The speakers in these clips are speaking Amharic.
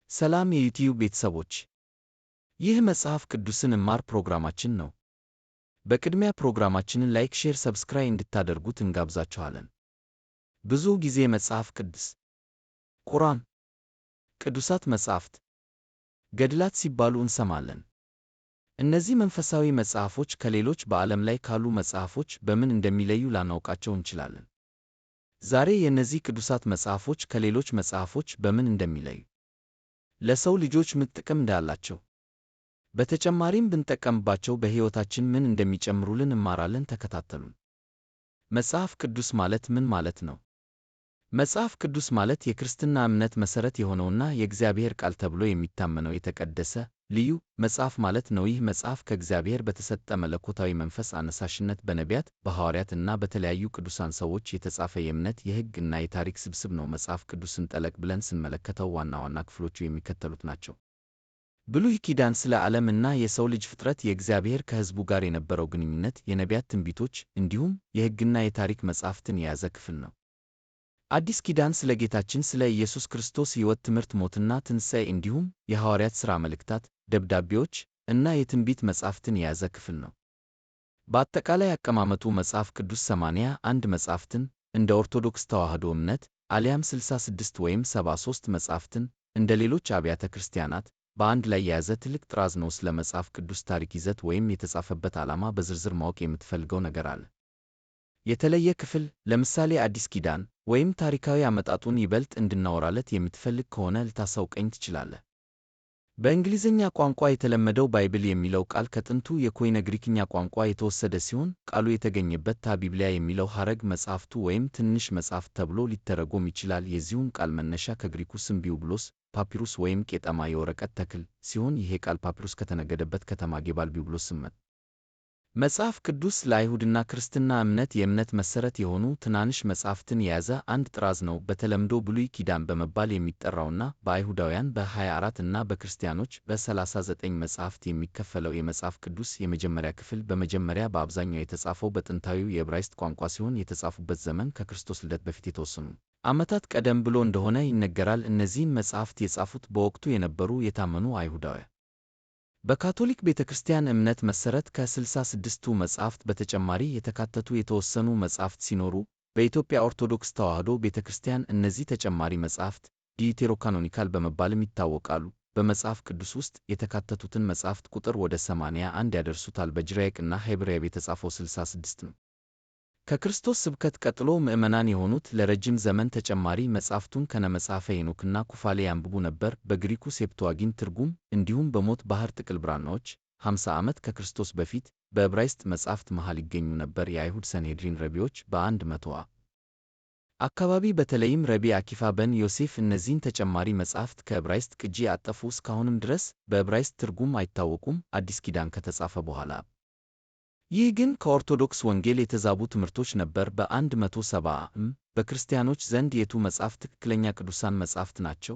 ሰላም የዩቲዩብ ቤተሰቦች፣ ይህ መጽሐፍ ቅዱስን እንማር ፕሮግራማችን ነው። በቅድሚያ ፕሮግራማችንን like፣ share፣ subscribe እንድታደርጉት እንጋብዛችኋለን። ብዙ ጊዜ መጽሐፍ ቅዱስ፣ ቁርአን፣ ቅዱሳት መጻሕፍት፣ ገድላት ሲባሉ እንሰማለን። እነዚህ መንፈሳዊ መጽሐፎች ከሌሎች በዓለም ላይ ካሉ መጽሐፎች በምን እንደሚለዩ ላናውቃቸው እንችላለን። ዛሬ የእነዚህ ቅዱሳት መጽሐፎች ከሌሎች መጽሐፎች በምን እንደሚለዩ፣ ለሰው ልጆች ምን ጥቅም እንዳላቸው፣ በተጨማሪም ብንጠቀምባቸው በሕይወታችን ምን እንደሚጨምሩልን እንማራለን። ተከታተሉን። መጽሐፍ ቅዱስ ማለት ምን ማለት ነው? መጽሐፍ ቅዱስ ማለት የክርስትና እምነት መሠረት የሆነውና የእግዚአብሔር ቃል ተብሎ የሚታመነው የተቀደሰ ልዩ መጽሐፍ ማለት ነው። ይህ መጽሐፍ ከእግዚአብሔር በተሰጠ መለኮታዊ መንፈስ አነሳሽነት በነቢያት፣ በሐዋርያት እና በተለያዩ ቅዱሳን ሰዎች የተጻፈ የእምነት፣ የሕግ እና የታሪክ ስብስብ ነው። መጽሐፍ ቅዱስን ጠለቅ ብለን ስንመለከተው ዋና ዋና ክፍሎቹ የሚከተሉት ናቸው። ብሉይ ኪዳን ስለ ዓለም እና የሰው ልጅ ፍጥረት፣ የእግዚአብሔር ከሕዝቡ ጋር የነበረው ግንኙነት፣ የነቢያት ትንቢቶች እንዲሁም የሕግና የታሪክ መጻሕፍትን የያዘ ክፍል ነው። አዲስ ኪዳን ስለ ጌታችን ስለ ኢየሱስ ክርስቶስ ሕይወት፣ ትምህርት፣ ሞትና ትንሣኤ እንዲሁም የሐዋርያት ሥራ መልእክታት፣ ደብዳቤዎች እና የትንቢት መጻሕፍትን የያዘ ክፍል ነው። በአጠቃላይ አቀማመጡ መጽሐፍ ቅዱስ 81 መጻሕፍትን እንደ ኦርቶዶክስ ተዋሕዶ እምነት አሊያም 66 ወይም 73 መጻሕፍትን እንደ ሌሎች አብያተ ክርስቲያናት በአንድ ላይ የያዘ ትልቅ ጥራዝ ነው። ስለ መጽሐፍ ቅዱስ ታሪክ ይዘት ወይም የተጻፈበት ዓላማ በዝርዝር ማወቅ የምትፈልገው ነገር አለ? የተለየ ክፍል ለምሳሌ አዲስ ኪዳን ወይም ታሪካዊ አመጣጡን ይበልጥ እንድናወራለት የምትፈልግ ከሆነ ልታሳውቀኝ ትችላለህ። በእንግሊዝኛ ቋንቋ የተለመደው Bible የሚለው ቃል ከጥንቱ የኮይነ ግሪክኛ ቋንቋ የተወሰደ ሲሆን ቃሉ የተገኘበት ታ ቢብሊያ የሚለው ሐረግ መጻሕፍቱ ወይም ትንሽ መጽሐፍት ተብሎ ሊተረጎም ይችላል። የዚሁም ቃል መነሻ ከግሪኩ ስም ቢውብሎስ ፓፒሩስ ወይም ቄጠማ የወረቀት ተክል ሲሆን ይሄ ቃል ፓፒሩስ ከተነገደበት ከተማ ጌባል ቢውብሎስ ስም መጣ። መጽሐፍ ቅዱስ ለአይሁድና ክርስትና እምነት የእምነት መሠረት የሆኑ ትናንሽ መጻሕፍትን የያዘ አንድ ጥራዝ ነው። በተለምዶ ብሉይ ኪዳን በመባል የሚጠራውና በአይሁዳውያን በ24 እና በክርስቲያኖች በ39 መጻሕፍት የሚከፈለው የመጽሐፍ ቅዱስ የመጀመሪያ ክፍል በመጀመሪያ በአብዛኛው የተጻፈው በጥንታዊው የዕብራይስጥ ቋንቋ ሲሆን የተጻፉበት ዘመን ከክርስቶስ ልደት በፊት የተወሰኑ ዓመታት ቀደም ብሎ እንደሆነ ይነገራል። እነዚህን መጻሕፍት የጻፉት በወቅቱ የነበሩ የታመኑ አይሁዳውያን። በካቶሊክ ቤተ ክርስቲያን እምነት መሠረት ከ66ቱ መጻሕፍት በተጨማሪ የተካተቱ የተወሰኑ መጻሕፍት ሲኖሩ፣ በኢትዮጵያ ኦርቶዶክስ ተዋሕዶ ቤተ ክርስቲያን እነዚህ ተጨማሪ መጻሕፍት deuterocanonical በመባልም ይታወቃሉ። በመጽሐፍ ቅዱስ ውስጥ የተካተቱትን መጻሕፍት ቁጥር ወደ 81 ያደርሱታል። በግሪክ እና ሄብራይስጥ የተጻፈው 66 ነው። ከክርስቶስ ስብከት ቀጥሎ ምዕመናን የሆኑት ለረጅም ዘመን ተጨማሪ መጻሕፍቱን ከነመጽሐፈ ሄኖክና ኩፋሌ ያንብቡ ነበር። በግሪኩ ሴፕቱዋጊንት ትርጉም እንዲሁም በሞት ባሕር ጥቅል ብራናዎች 50 ዓመት ከክርስቶስ በፊት በዕብራይስጥ መጻሕፍት መሃል ይገኙ ነበር። የአይሁድ ሰንሄድሪን ረቢዎች በ100 አካባቢ በተለይም ረቢ አኪፋ በን ዮሴፍ እነዚህን ተጨማሪ መጻሕፍት ከዕብራይስጥ ቅጂ አጠፉ። እስካሁንም ድረስ በዕብራይስጥ ትርጉም አይታወቁም። አዲስ ኪዳን ከተጻፈ በኋላ ይህ ግን ከኦርቶዶክስ ወንጌል የተዛቡ ትምህርቶች ነበር። በ170 ዓ.ም በክርስቲያኖች ዘንድ የቱ መጽሐፍ ትክክለኛ ቅዱሳን መጻሕፍት ናቸው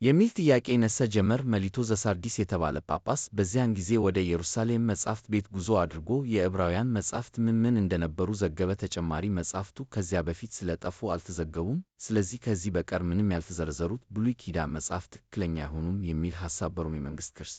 የሚል ጥያቄ ይነሳ ጀመር። መሊቶ ዘሳርዲስ የተባለ ጳጳስ በዚያን ጊዜ ወደ ኢየሩሳሌም መጻሕፍት ቤት ጉዞ አድርጎ የዕብራውያን መጻሕፍት ምን ምን እንደነበሩ ዘገበ። ተጨማሪ መጻሕፍቱ ከዚያ በፊት ስለጠፉ አልተዘገቡም። ስለዚህ ከዚህ በቀር ምንም ያልተዘረዘሩት ብሉይ ኪዳን መጻሕፍት ትክክለኛ አይሆኑም የሚል ሐሳብ በሮሜ መንግሥት ክርስ